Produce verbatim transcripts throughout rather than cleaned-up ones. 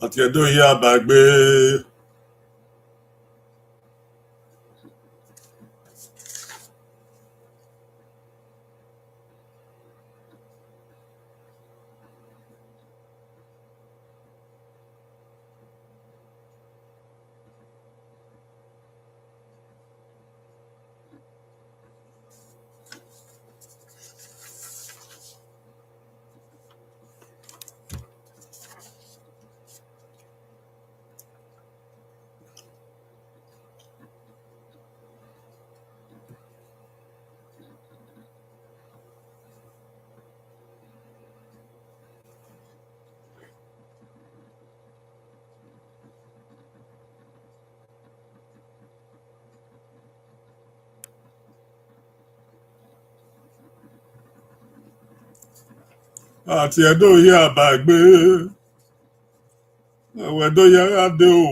Wa tie Ẹdo hia ba egbe. A tie Ẹdo hia ba egbe. Wa Ẹdo hia gha dee o.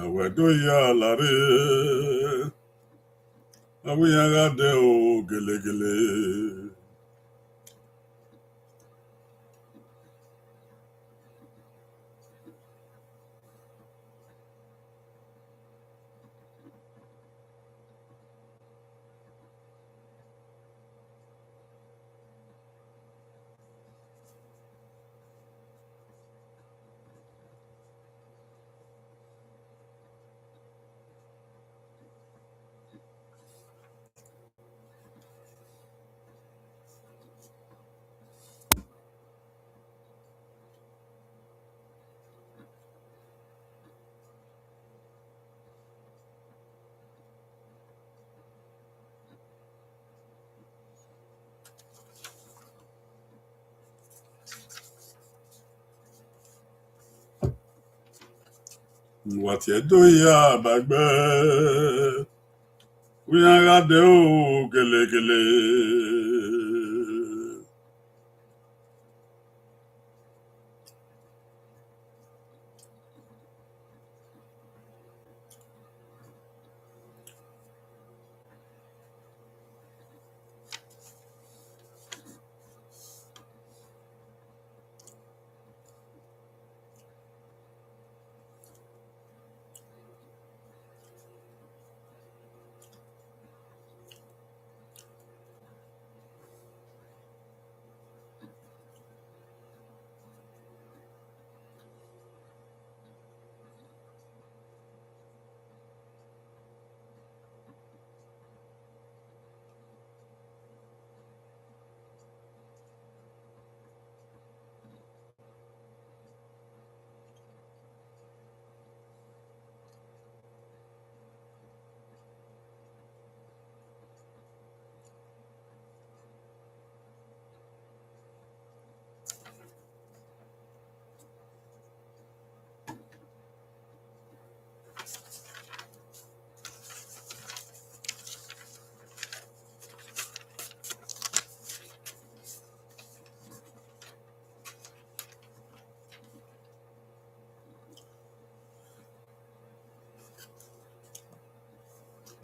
A Ẹdo hia la rre, a wẹ iran gha dee o gelegele. Wa tie Ẹdo hia ba egbe, wẹ iran gha dee o gelegele.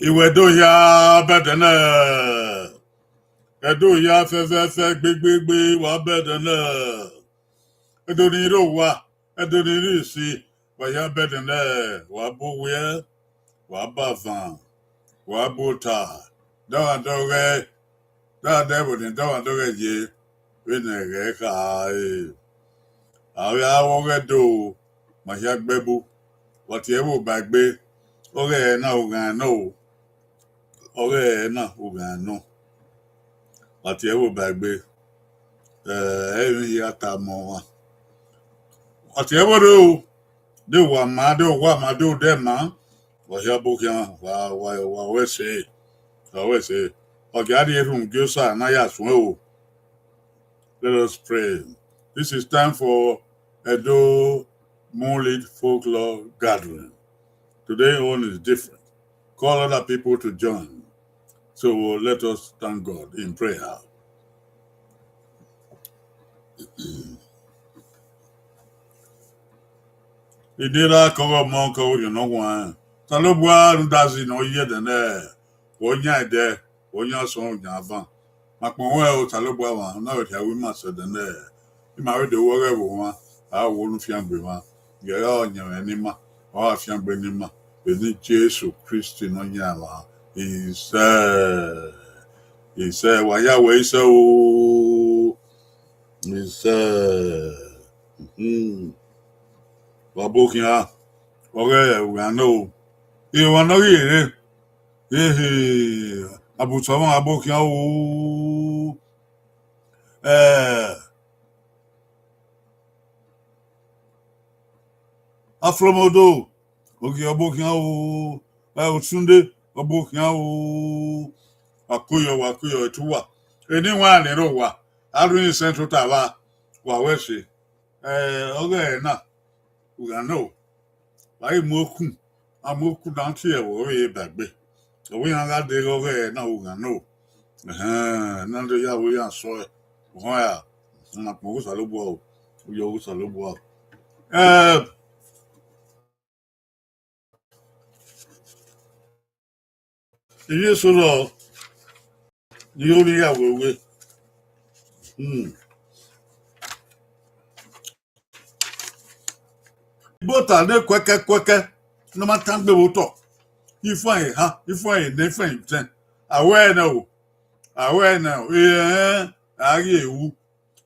I wẹ Ẹdo hia bẹdẹ nẹ, Ẹdo hia fẹfẹfẹ gbegbegbe, wa bẹdẹ nẹ. Ẹdo ni rre owa, Ẹdo ni rre isi, wa hia bẹdẹ nẹ, wa bu owiẹ, wa bu avan, wa bu ota, dọmwadẹ ọghẹ, dọmwadẹ ẹvbo ne dọmwadẹ ọghẹ ye, vbene ẹghẹ kha re. A vbe a vbe ọghẹ do, ma hia gbe ẹbu, wa tie ẹvbo ba egbe, ọghẹ na u ghan nọ o, ọghẹ na u ghan nọ, wa tie ẹvbo ba egbe, ẹ, emwi hia tama ọmwa. Wa tie ẹvbo do, de uwa ma, de uwa ma, de odẹ ma, Wa hia bọ khian, wa, wa, wa wẹ ẹse, wa wẹ ẹse. Ọ gia rhie erhunmwu gie Osa ne a ya suẹn o. Let us pray. This is time for Edo Moonlit Folklore Gathering. Today one is different. Call other people to join. So let us thank God in prayer. Idera kọghọ mọ kọghọ yọ nọ wan. Osanobua rhunmwuda zẹ ne ọ ye ẹdẹ nẹ, wẹ ọ yan ẹdẹ, wẹ ọ yan asọn, wẹ ọ yan avan. Ma kpọnmwẹ Osanobua mwa, na vbe rhia wẹ ima sẹ ẹdẹ nẹ, ima vbe do wẹ ọghẹ vbe mwa, a wo unu fiangbe mwa, ghẹ ọre ọyẹnmwẹ ne ima, ọ gha fiangbe ne ima, vbe eni Jesu Kristi Nọyaẹnmwa. Isẹ, isẹ, wa ya wẹ isẹ o. Isẹ. Hmm. Wa bọ khian, ọghe ughan nọ o. Emwa ne ọ ghi rre, ehe, Abusọmwa, wa bọ khian o. Eh, Afromodo, ọ ghi ọ bọ khian o. Eh, Osunde, ọ bọ khian o. Wa kue yọ, wa kue yọ, etu uwa. Eni wan ni rre owa, a rhie isẹn tota vba, wa wẹ ẹse. Eh, ọghe ẹre na, ughan nọ o. Wa ghi mu okun, a mu okun na tie ẹvbo vbe ye ba egbe. Ọ vbe iran gha deghe ọghe ẹre na, ughan nọ o. Ẹhẹn, na do ya vbe iran sọe. Ohọn ya, na kpọn Osanobua o, u yọ Osanobua o. Eh, Ivbi eso rọ, ni ori ya wewe. Hmm. Igbota ne kuẹkẹkuẹkẹ ne ọ ma tangbe vbe otọ. Ifuẹn eha, ifuẹn ene, ifuẹn itẹn. A wẹ nẹ o, a wẹ nẹ o, ehẹn, a ghi ru.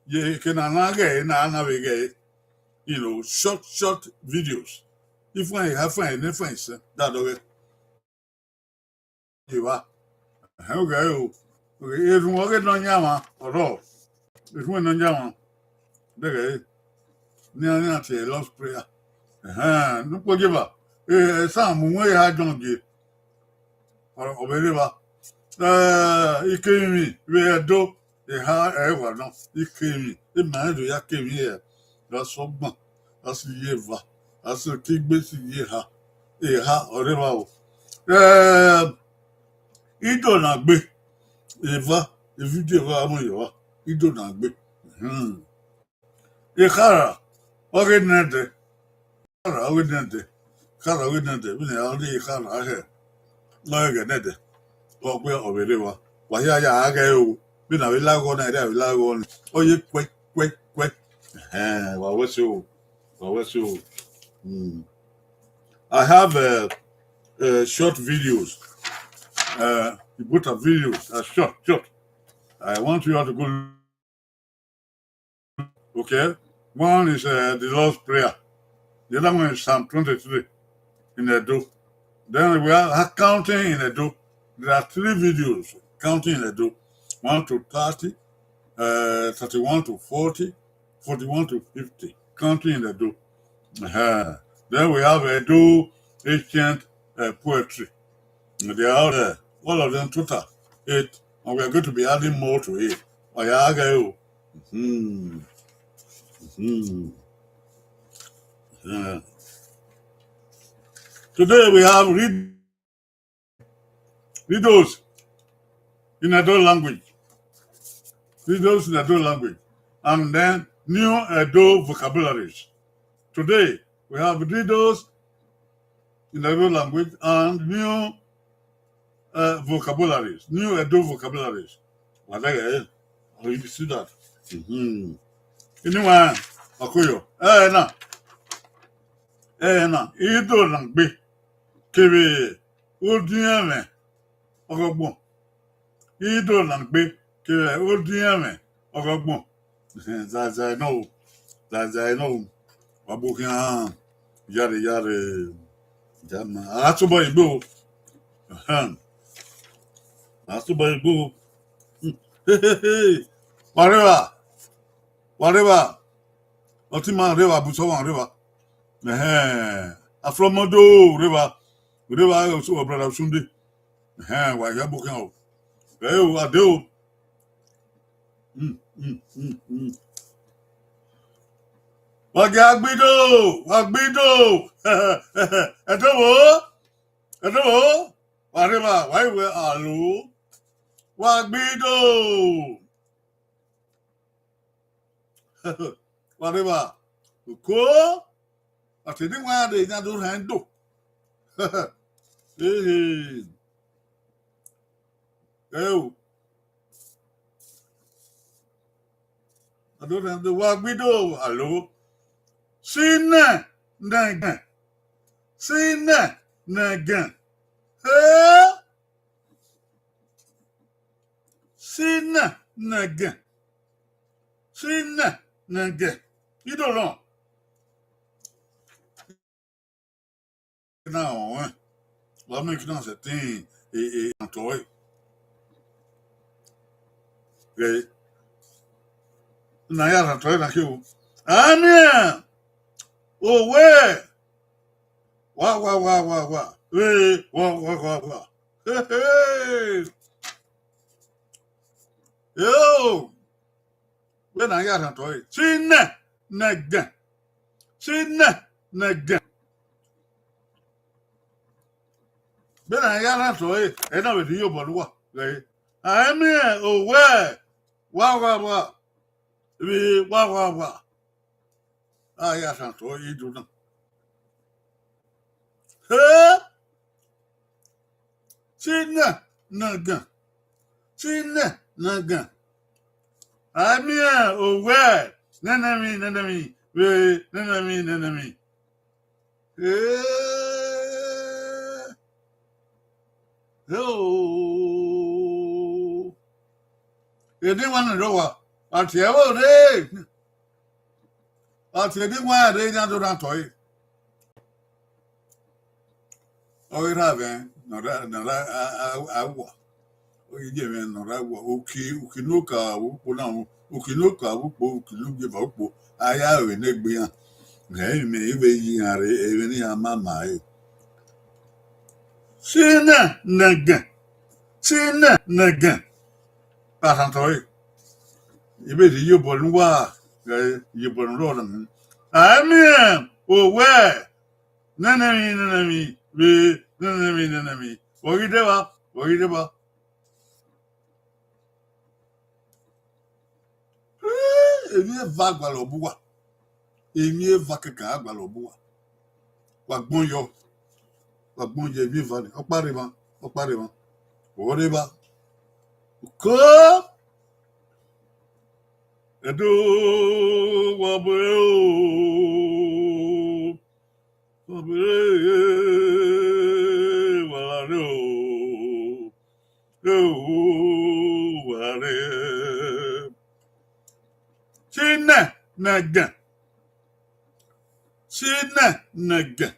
Ye eke ne a na ghẹ ẹre na, a na vbe ghẹ ẹre. You know, short, short videos. Ifuẹn eha, ifuẹn ene, ifuẹn isẹn, da dọghẹ. Evba. Ẹhẹn, oghẹ o. Erhunmwu ọghe Nọyaẹnmwa, ọrọ. Erhunmwu Nọyaẹnmwa. Dẹghẹ, ne iran, ne iran tie Lord's Prayer. Ẹhẹn, ne ukpogieva. Eh, Sam, mu eha Jọn gie. Ọ, ọ vbe rre evba. Eh, ikevbimwi vbe Ẹdo, eha ẹre wa nọ. Ikevbimwi, ima rẹn do ya kevbimwi hẹ. Gha sẹ ọgbọn, gha sẹ iye eva, gha sẹ ikigbe, sẹ iye eha. Eha, ọ rre evba o. Eh, Ido na gbe, eva, evidio eva mu yọ, Ido na gbe. Hmm. Ekhara, ọghe nẹdẹ. Ekhara ọghe nẹdẹ. Ekhara ọghe nẹdẹ. Vbene a rhie ekhara hẹ, ne ọ ghẹ nẹdẹ. Ọ gbe ọ vbe rre evba. Wa hia ya gha ghẹ o. Vbene a vbe la ọghọ na, a vbe la ọghọ ni. Ọ ye kuẹ, kuẹ, kuẹ. Ẹhẹn, wa wẹ ẹse o. Wa wẹ ẹse o. Hmm. I have, uh, uh, short videos. Uh, Igbota videos are short, short. I want you all to go. Okay? One is, uh, the Lord's Prayer. The other one is Psalm twenty-three in Edo. Then we are counting in Edo. There are three videos counting in Edo. One to thirty, uh, thirty-one to forty, forty-one to fifty, counting in Edo. Uh-huh. Then we have Edo ancient, uh, poetry. They are all there. All of them total, eight. And we are going to be adding more to it. Oya, gha ghẹ o. Hmm. Hmm. Yeah. Today we have read, riddles in Edo language. Riddles in Edo language. And then new Edo vocabularies. Today, we have riddles in Edo language and new, uh, vocabularies, new Edo vocabularies. Wa dẹghẹ, oh, you see that. Mhm. Anyway, ọkọyọ. Eh, na. Eh, na. Ido na gbe. Kevbe odiẹnmwẹ ọghọgbọn. Ido na gbe kevbe odiẹnmwẹ ọghọgbọn. Zazai nọ o, zazai nọ o. Wa bu khian, yare, yare. Jama. A tobọ egbe o. Ahem. A tobọ egbe o. Wa rre evba. Wa rre evba. Ọtẹn ima rre evba, Abusọmwa rre evba. Ẹhẹn. Afromodo rre evba. Ude vba osu, brother Osunde. Ẹhẹn, wa ya bu khian o. Ẹ o, ade o. Mm, mm, mm, mm. Wa gia gbido, wa gbido. Ẹdọvbo, ẹdọvbo. Wa rre evba, wa i wẹ alo. Wa gbido. Wa rre evba. Oko. Ọtẹn ne wa rre, iran do rhan do. Ehe. Ẹ o. Iran do rhan do, wa gbido, alo. Sinẹ nẹgẹn. Sinẹ nẹgẹn. Ẹ. Sinẹ nẹgẹn. Sinẹ nẹgẹn. Ido nọ. Na ọnrẹn. Wa miẹn kina sẹtin, e, e, rhan otọ ẹre. Ghẹ, na ya rhan otọ ẹre na ke o. A miẹn owẹ. Wa, wa, wa, wa, wa. Vbe, wa, wa, wa, wa. He, he. Yo. Vbene a ya rhan otọ ẹre, sinẹ nẹgẹn, sinẹ nẹgẹn. Vbene a ya rhan otọ ẹre, ẹ na vbe rhie iyobọ ne uwa ghẹ. A i miẹn owẹ, wa, wa, wa, vbe, wa, wa, wa. A ya rhan otọ ẹre ido na. He! Sinẹ nẹgẹn. Sinẹ nẹgẹn. A i miẹn owẹ, nene emwi, nene emwi, vbe, nene emwi, nene emwi. Ee, eo. Eni wa ne rọ wa, a tie ẹvbo rre. A tie eni wa rre, iran do rhan otọ ẹre. Ọ ghi rha vbe ne ọ ra, ne ọ ra, a, a, a wa. Ọ ghi ye mwẹ ne ọ ra wa. Uki, uki ne oka vbe ukpo na, uki ne oka vbe ukpo, uki ne ogieva vbe ukpo, a ya ru vbe ne egbe iran. Rẹn mẹ i vbe ye iran rre, emwi ne iran ma ma ẹre. Sinẹ nẹgẹn, sinẹ nẹgẹn. Rhan otọ ẹre. I vbe rhie iyobọ ne uwa, ghẹ iyobọ ne u rrọọ na. A i miẹn owẹ, nene emwi, nene emwi, vbe, nene emwi, nene emwi. Vbe ọ ghi deba, vbe ọ ghi deba. Emwi eva gualọ bu uwa. Emwi eva kẹkan a gualọ bu uwa. Wa gbọn yọ. Wa gbọn yọ emwi eva ni. Ọkpa rre emwa, ọkpa rre emwa. Ọ rre evba. Oko. Ẹdo, wa bọ o. Wa bọ e, wa la rre o. E o, wa la rre. Sinẹ nẹgẹn. Sinẹ nẹgẹn.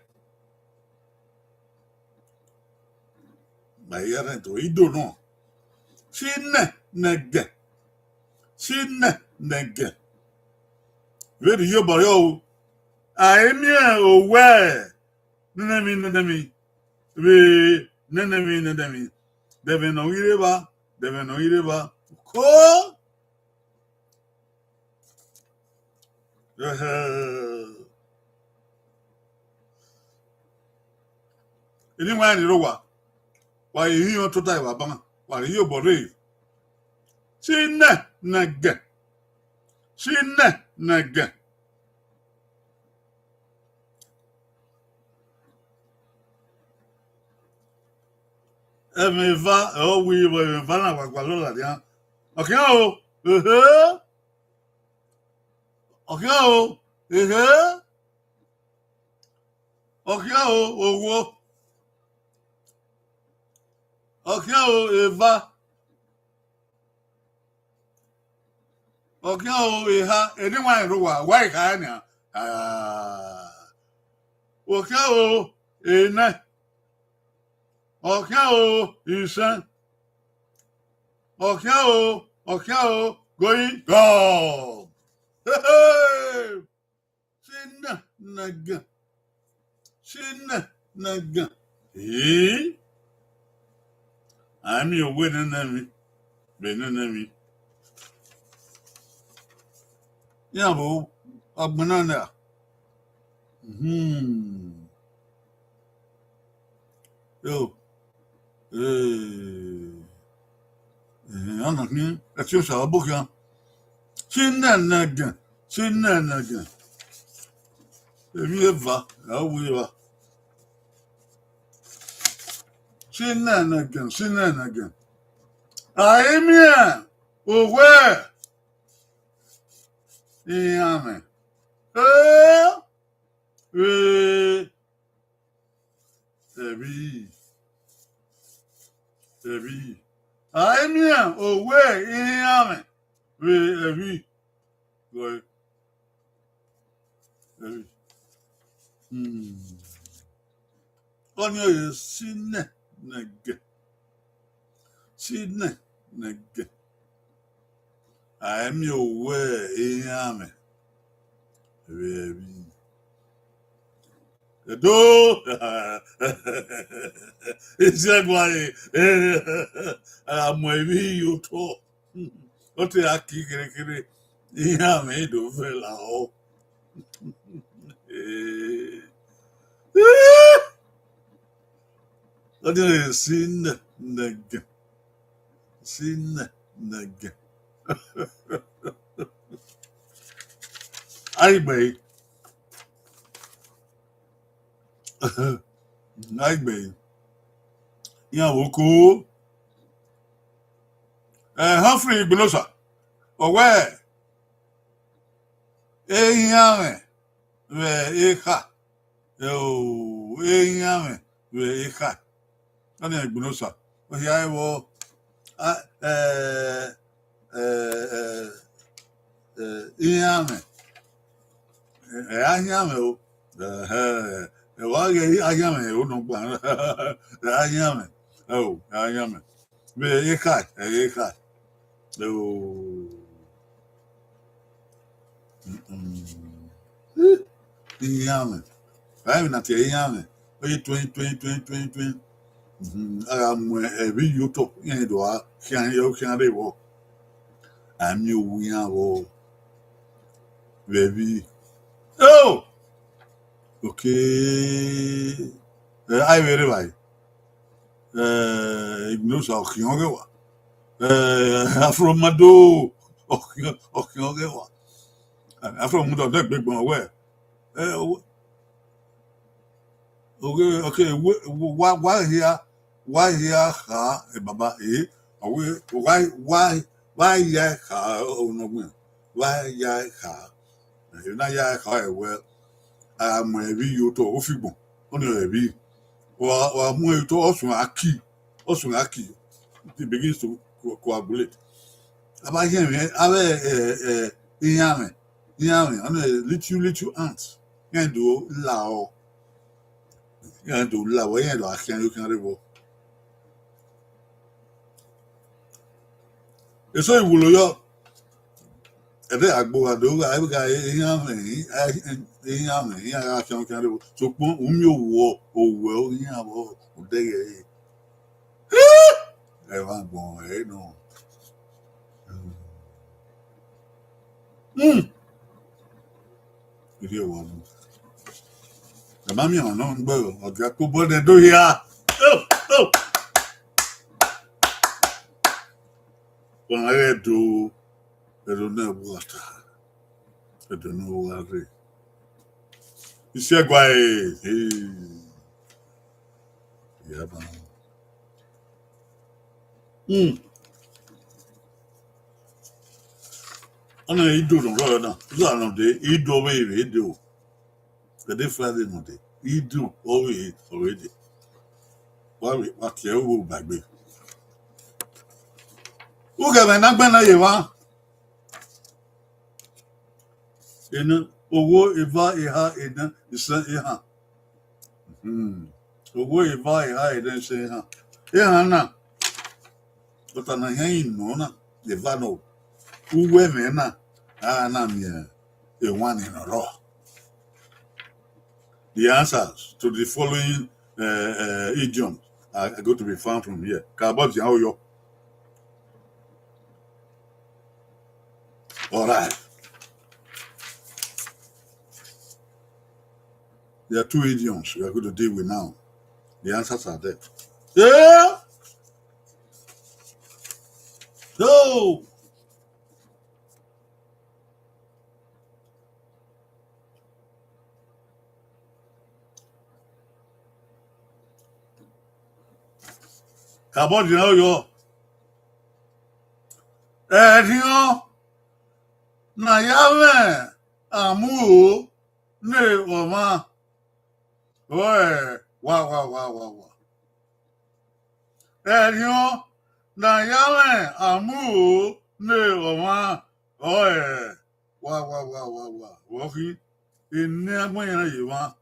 Ma i ya rẹn do ido nọ. Sinẹ nẹgẹn. Sinẹ nẹgẹn. Vbe rhie iyobọ rre o. A i miẹn owẹ, nene emwi, nene emwi. Vbe, nene emwi, nene emwi. De ẹmwẹ ne ọ ghi rre evba, de ẹmwẹ ne ọ ghi rre evba. Ko. Ẹhẹ. Eni wa rẹn rre owa, wa rhie ihiọn tota evba ban, wa rhie iyobọ rre. Sinẹ nẹgẹn. Sinẹ nẹgẹn. Ẹmwẹ eva, ẹ ọ wii vbe ẹmwẹ eva na wa gualọ ladian. Ọ khian o, ehe. Ọ khian o, ehe. Ọ khian o, owo. Ọ khian o, eva. Ọ khian o, eha. Eni wa rẹn rre owa, wa eha nian. Ah. Ọ khian o, enẹ. Ọ khian o, isẹn. Ọ khian o, ọ khian o, going gone. Sinẹ nẹgẹn. Sinẹ nẹgẹn. Ee, a i miẹn owa nene emwi vbe nene emwi. Iran vbe agbọn na nia. Hmm. Yo. Ee. Ee, ọna khin, ẹtin Osanobua khian. Si nene ẹgẹn, si nene ẹgẹn. Emwi eva, ra wu eva. Si nene ẹgẹn, si nene ẹgẹn. A i miẹn owa iran mwẹ. Ee, vbe ẹvbi, ẹvbi. A i miẹn owa iran mwẹ vbe ẹvbi. Ẹvbi. Hmm. Ọnii ọre si nene ẹgẹn. Si nene ẹgẹn. A i miẹn owa iran mwẹ vbe ẹvbi. Ẹdo, esi ẹguae, a mu ẹvbi ye otọ. Ọ te ra ki kherhe kherhe, iran mwẹ do vẹ lahọ. Ọnii ọre si nene ẹgẹn. Si nene ẹgẹn. A i gbe ẹre. A i gbe ẹre. Iran vbe oko. Eh, Humphrey Igbinosa, ọ wẹẹ, iran mwẹ vbe ekha, o, iran mwẹ vbe ekha. Ọnii Igbinosa, ọ hia ẹvbo, a, eh, eh, eh, eh, iran mwẹ, eh, a hian mwẹ o, ẹhẹ, ẹ wa ghe a hian mwẹ o nọgba, a hian mwẹ, o, a hian mwẹ. Vbe ekha, ẹ, ekha. O. Mm-mm. Iran mwẹ. Ra emwi na tie iran mwẹ. Ọ ye tuẹn, tuẹn, tuẹn, tuẹn, tuẹn. Mhm. A gha mu ẹvbi ye otọ, iran do a khian, khian rre vbọ. A miẹn owa iran vbọ. Vbe ẹvbi. Oh! Okay. Eh, a i vbe rre evbare. Eh, Igbinosa ọ khian ọghe wa. Eh, Afro Mado, ọ khian, ọ khian ọghe wa. Eh, Afro Mado, ọ dẹgbe gbọn wẹ. Eh, o-, oghe, okay, we-, wa, wa hia, wa hia kha, eh, baba, eh, ọ wẹ, wa, wa, wa ya kha, ọ nọ gbẹn, wa ya kha. Emwi na ya kha ẹre wẹ, a mu ẹvbi ye otọ, ofigbọn, ọnii ọre ẹvbi. Wa, wa mu ẹre otọ, ọ suẹn gha ki, ọ suẹn gha ki, it begins to co-, coagulate. A ma hiẹn mwẹ, avbe, eh, eh, iran mwẹ, iran mwẹ, ọnii little, little ants, iran do la ọ, iran do la ọ, iran do gha khian yo khian rre vbọ. Eso iwulo yọ, ẹdẹ agbogha do gha, gha iran mwẹ, iran mwẹ, iran gha khian khian rre vbọ. Sokpan u miẹn owẹ, owẹ iran vbọ, odẹghẹ ẹre. Ẹmwẹ agbọn ẹre nọ. Hmm. Erriọ wa nọ. Ẹ ma miẹn ọmwa nọ gbe, ọ dia kpobọ nẹ do hia. Oh, oh. Ọna ghẹ do, ẹdo ne wa ta, ẹdo ne wa rre. Isi ẹguae, eh, ya ba. Hmm. Ọna ido nọ rrọọ na, ido nọ de, ido vbe vbe de o. Kẹdẹ Friday nọ de, ido ọ vbe, ọ vbe de. Wa vbe, wa tie ugho ba egbe. Ughẹ mwẹ ne a gbẹn na ye emwa. Ena, owo, eva, eha, ena, isẹn, ehan. Hmm. Owo, eva, eha, ena, isẹn, ehan. Ehan na, ọta na hia nọ na, eva nọ. Uwu ẹmwẹ na, a na miẹn ewanniẹn ne ọ rrọọ. The answers to the following uh, uh, idiom are going to be found from here. Kabọdian Oyo. All right. There are two idioms we are going to deal with now. The answers are there. Yeah. So, Kabọdian Oyo. Ẹrhiọn ne a ya mwẹ amuo ne ọmwa, ọe wa wa wa wa wa. Ẹrhiọn ne a ya mwẹ amuo ne ọmwa, ọe wa wa wa wa wa. Vbe ọ khin, enẹ agbọn iran ye emwa,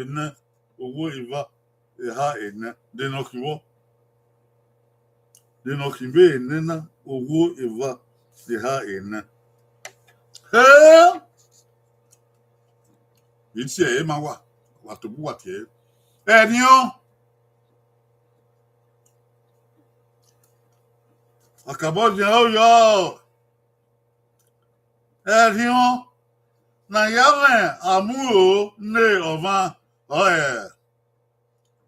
enẹ, owo eva, eha enẹ, de ne ọ khin vbọ? De ne ọ khin vbe enẹ na, owo eva, eha enẹ. He! Vbe tie ẹre ma wa, wa tobọ uwa tie ẹre. Ẹrhiọn. Akabọdian Oyo. Ẹrhiọn ne a ya mwẹ amuo ne ọmwa, ọe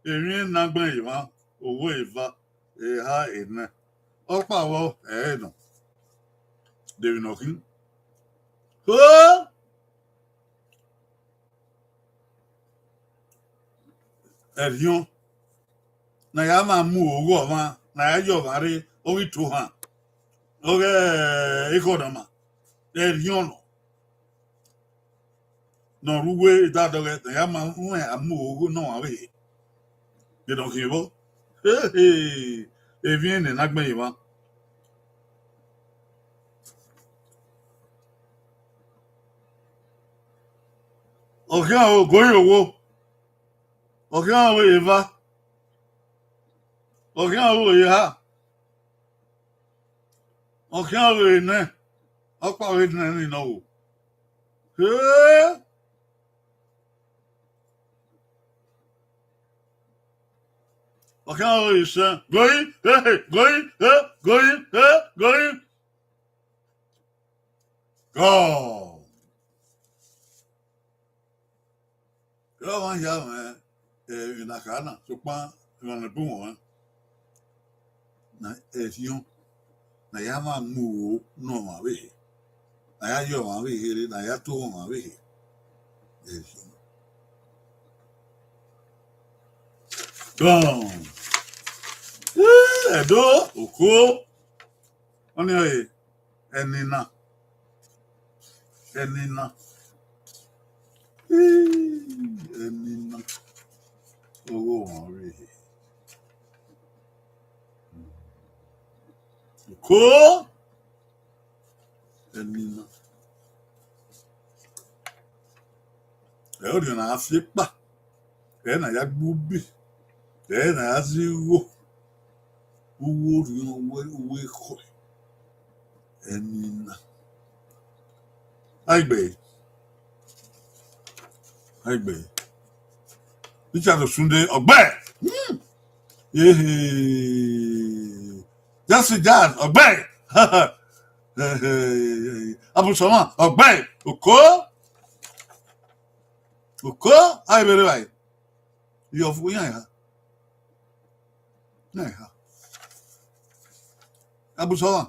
emwi ne agbọn iran, owo eva, eha enẹ. Ọkpa vbọ ẹre nọ. De vbe ne ọ khin? Ho! Ẹrhiọn ne a ya mwẹ amuo oghẹ ọmwa, ne a ya ye ọmwa rre, ọ ghi to han, ọ ghe ekhọe ne ọ ma, ẹrhiọn nọ. Ne ọ rre uwu edadọghẹ, ne a ya mwẹ amuo oghẹ ne ọmwa vbe he. De ne ọ khin vbọ? He he, emwi ne agbọn iran. Ọ khian ro goi owo, ọ khian ro eva, ọ khian ro eha, ọ khian ro enẹ, ọkpa vbe nẹ ni nọ ro. He! Ọ khian ro isẹn, goi, he he, goi, he, goi, he, goi. God. Ọmwa hia mwẹ emwi ne a kha na, sokpan emwa ne bun mwẹ na, ẹrhiọn ne a ya mwẹ amuo ne ọmwa vbe he, ne a ya ye ọmwa vbe he rre, ne a ya to ọmwa vbe he. Ẹrhiọn. Dọn. Ẹdo, okhuo. Ọnii ọre ẹnina. Ẹnina. Ẹnina. Ọghe ọmwa vbe he. Oko. Ẹnina. Ẹ i re orhiọn ne a fi ekpa, ẹ i re ne a ya gbe ubi, ẹ i re ne a ya zẹ igho. Uwu orhiọn wẹ uwu ekhọe. Ẹnina. Aigbe. Aigbe. Richard Osunde, ọgbẹe. Hmm. Ehe. Jesse Jazz, ọgbẹe. Ehe. Abusọmọ, ọgbẹe. Oko. Oko, aigbe rre evbare. Iyọ fu iran eha. Iran eha. Abusọmọ.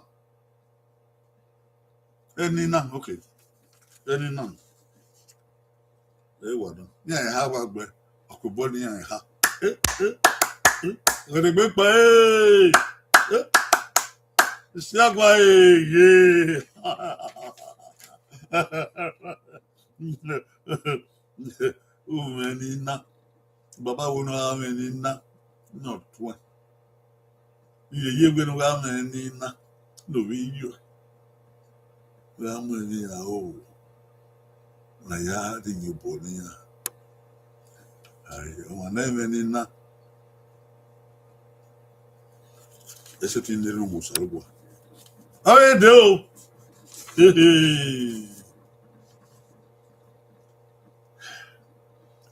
Ẹnina, okay. Ẹnina. Ẹ wa dọn. Iran eha wa gbe. Ọkobọ ne iran eha. Eh, eh, eh. Ọgẹdẹgbe kpa, eh. Eh. Isiagua, eh, ye. Umwẹ ni na. Baba wo ne ọ gha mwẹ ni na, ne ọ tuẹn. Iyeye wẹ ne ọ gha mwẹ ni na, ne ovbi iyuẹ. Gha mu emwi ra ro, ne a ya rhie iyobọ ne iran. Ai, ọmwa ne ẹ i mwẹ ni na, ẹ sẹtin na erhunmwu Osanobua. Avbe dee o. Hehe.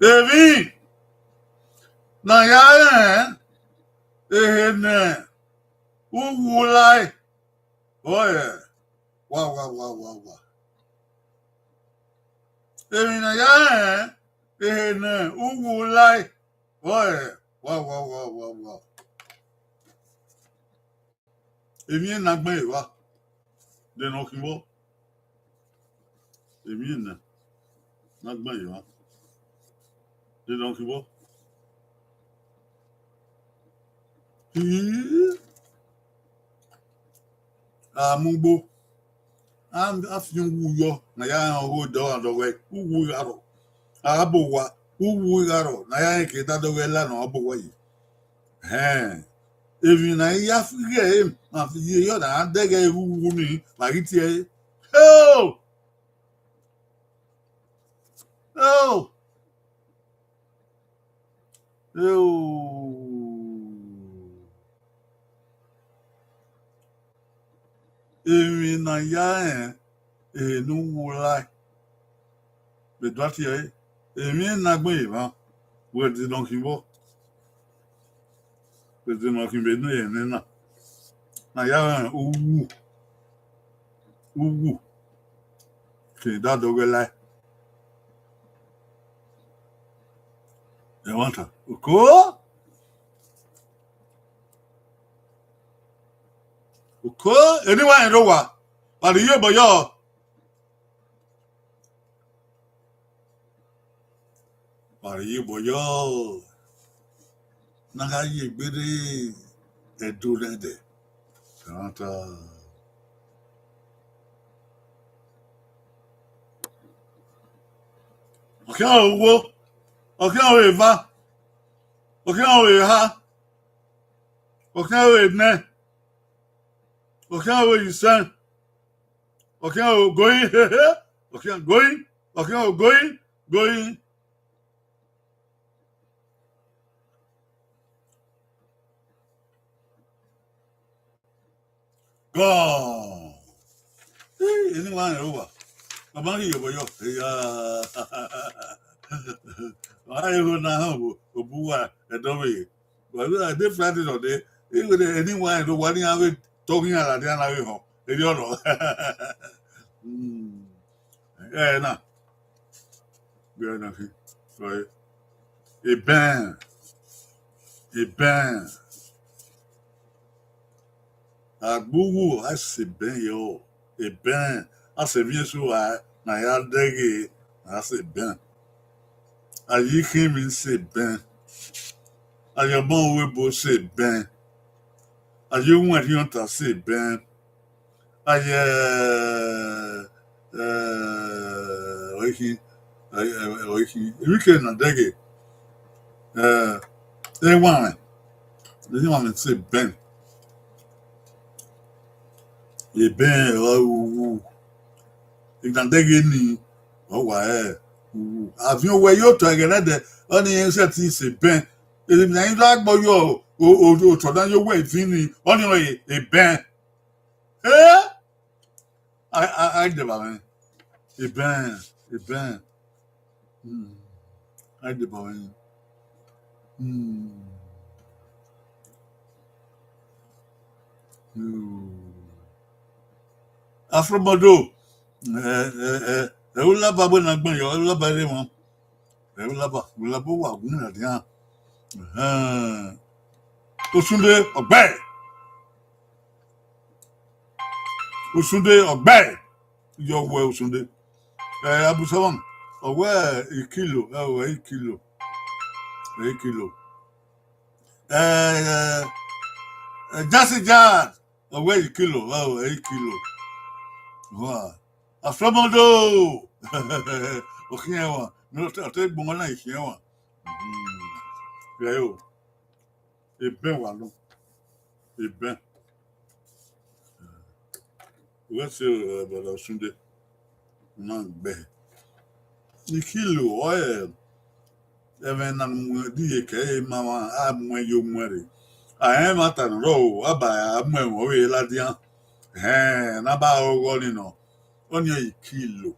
Emwi, Ne a ya rẹn ehe ne uwu lae, ọe wa wa wa wa wa. Emwi ne a ya rẹn ehe ne uwu lae, ọe wa wa wa wa wa. Emwi na gbẹn evba, de nọ khin vbọ. Emwi na, na gbẹn evba, de nọ khin vbọ. Hii, a mu ugbo, a, a fian uwu yọ, ne a ya rẹn ọghe odẹ ọmwa dọghe uwu gha rrọọ, a gha bọ owa, uwu gha rrọọ, ne a ya rẹn ke da dọghe la ne ọ bọ owa yi. Hẹn, emwi ne a ya fi ghe ẹre, ma fi ye yọ na dẹghe uwu ni, ma ghi tie ẹre. Heo! Heo! Heo! Emwi ne a ya rẹn ehe ne uwu lae, vbe do a tie ẹre, emwi na gbẹn emwa, wẹ de nọ khin vbọ, wẹ de nọ khin vbe ne ẹnẹ na, ne a ya rẹn uwu, uwu, ke da dọghe lae. Ẹmwata, oko, oko, eni wa rẹn rre owa, wa rhie iyobọ yọ. Wa rhie iyobọ yọ, na gha ye egbe rre Ẹdo nẹdẹ. Ẹmwata. Ọ khian ro owo, ọ khian ro eva, ọ khian ro eha, ọ khian ro enẹ, ọ khian ro isẹn, ọ khian ro ogoin, ọ khian goin, ọ khian ro ogoin, goin. Gọ. Eni wa rẹn owa, ọ ma rhie iyobọ yọ, eya. Wa rẹn eho na họn vbe obuwa Ẹdo vbe. Wa ghi de Friday nọ de, ighẹ eni wa rẹn owa ne iran vbe tọ ghi iran ladian na vbe họn, erriọ nọ. Ẹ na, ẹ na khin, ebẹn, ebẹn. Agbughu a sẹ ebẹn yọ, ebẹn, a sẹ emwi eso ra ne a ya dẹghe, a sẹ ebẹn. A ye ikhiemwi sẹ ebẹn, a ye ọmọ uwu ebo sẹ ebẹn, a ye uwẹn rhiọnta sẹ ebẹn, a ye, eh, ọre khin, eh, ọre khin, emwi ke na dẹghe, eh, ewanmwẹ, ewanmwẹ sẹ ebẹn. Ebẹn ọre uwu. Idan dẹghe ni, ọ wa rẹn uwu. Aviẹn owẹ ye otọ ẹghẹ nẹdẹ, ọnii irẹn sẹtin sẹ ebẹn. Emwi ne a i do gbe yọ otọ na ye owẹ evin ni, ọnii ọre ebẹn. Eh? A, a, a i deba mwẹ. Ebẹn, ebẹn. Hmm. A i deba mwẹ. Hmm. Hmm. Afromodo, ẹ, ẹ, ẹ, ẹ, u laba gbe na gbẹn yọ, u laba rre emwa. Ẹ, u laba, u laba wa gun na dian. Ẹhẹn. Osunde, ọgbẹe. Osunde, ọgbẹe. Yọ wẹ Osunde. Ẹ, Abusaman, ọ wẹ ikilo, ẹ, ọ wẹ ikilo. Ẹ, ikilo. Ẹ, ẹ, ẹ, Jasi Jad, ọ wẹ ikilo, ẹ, ọ wẹ ikilo. Wa, Afromodo. Ọ khian wa, ne ọ te, ọ te gbọmọ na, I khian wa. Ẹ o. Ebẹn wa nọ. Ebẹn. Wẹ se, eh, brother Osunde. Na gbẹ. Ikilo, ọ, eh, ẹmwẹ na mu ẹdẹ ye kẹ, e ma ma, a mu ẹn yo mu ẹn rre. A rẹn ẹmwata ne ọ rrọọ, a ba a mu ẹn vbe ladian. Ẹhẹn, ne a ba rẹn ọghọ ni nọ. Ọnii ikilo.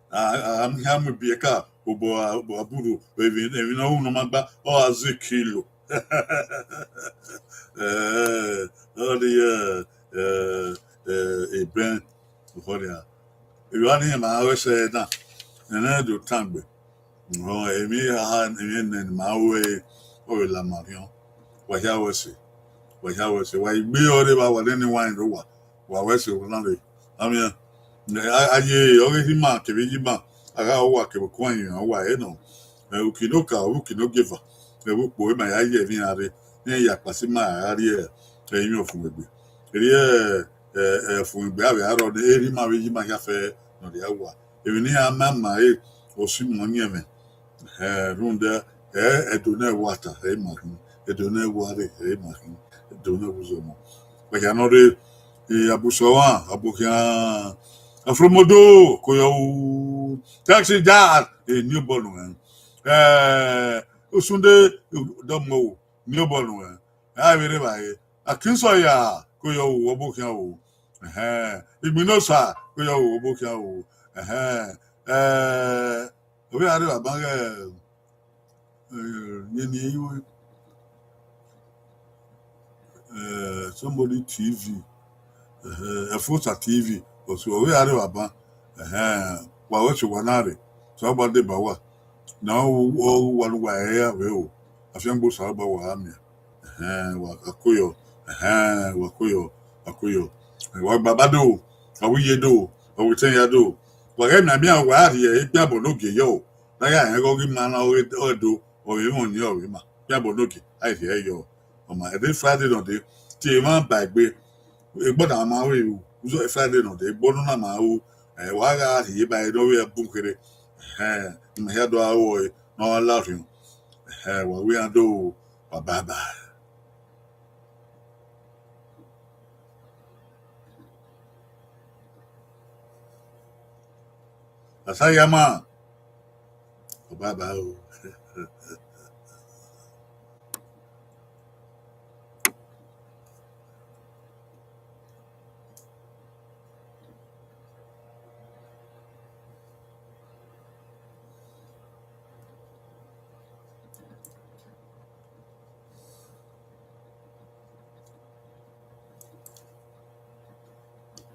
A, a, a mu ibiẹka, obọ, obọ aburu, emwi, emwi ne ọ ru ne ọ ma gba, ọ gha zẹ kilo. Eh, ọ ni, eh, eh, eh, ebẹn, ọkhọ nia. Evba ni ma ghẹ sẹ na, ẹnẹ do tangbe. Emwi haha, emwi nẹ ne ma ru ẹre, ọ vbe la ma rhiọn. Wa hia wẹ ẹse, wa hia wẹ ẹse, wa i gbe ọre evba, wa nene iwain rre owa, wa wẹ ẹse vbe na rre. Amiẹn. A, a ye ọghe erha ima kevbe iye ima, a gha ho owa kevbe okuan iran owa ẹre nọ. Ẹ, uki ne oka, uki ne ogieva, ẹ, vbe ukpo, ima ya ye ẹmwẹ iran rre, iran ya kpasi ima gha rrie, ẹ, ivbi ọfumwegbe. Rhie, ẹ, ẹ, ọfumwegbe avbe arọ ne erha ima vbe iye ima hia fẹ ne ọ rhia owa. Emwi ne iran ma ma ẹre, ọ si mu ọyẹnmwẹ. Ẹ, rhunmwuda, ẹ, ẹdẹ ne ẹvbo a ta, ẹ i ma khin, ẹdẹ ne ẹvbo a rre, ẹ i ma khin, ẹdẹ ne ẹvbo uzọmọ. Wa hia nọ rre, e, Abusọmwa, Abokhian, Afromodo, ko yọ ru, Taxi Jazz, e, ne obọ nuẹn. Ẹ, Usunde, dọmọ o, ne obọ nuẹn. A vbe rre evbare, Akinsọya, ko yọ ru, Ọbokhian o. Ẹhẹn, Igbinosa, ko yọ ru, Ọbokhian o. Ẹhẹn, ẹ, ovbi a rre evba ban ghẹ, ẹ, yẹn ni ru, ẹ, somebody T V, ẹhẹn, Ẹfuosa T V, ọsẹ ovbi a rre evba ban, ẹhẹn, wa wẹ ẹse, wa na rre, Osanobua deba uwa, ne ọ ru uwa ne uwa rẹn ya vbe ro, afiangbe Osanobua wa gha miẹn. Ẹhẹn, wa ko yọ, ẹhẹn, wa ko yọ, wa ko yọ. Wa gba ba do, wa wi ye do, wa wi tẹn ya do. Wa ghẹ mianmian, wa rhie egbe abọ ne ogie yọ o. Ne a ya rẹn ghe ọghe ima na, ọghe do, ọghe emọ ni ọghe ima. Egbe abọ ne ogie, a i rhie ẹre yọ. Ọ ma, ẹdẹ Friday nọ dee, te emwa ba egbe. Egbe na ma ru, uzọ Friday nọ dee, egbe nọ na ma ru. Ẹ, wa gha rhie ba ẹre ne ọ vbe bun kherhe. Ẹhẹn, ima hia do aro ẹre, ne ọ la orhiọn. Ẹhẹn, wa wi iran do, wa bye bye. Asayama, wa bye bye o.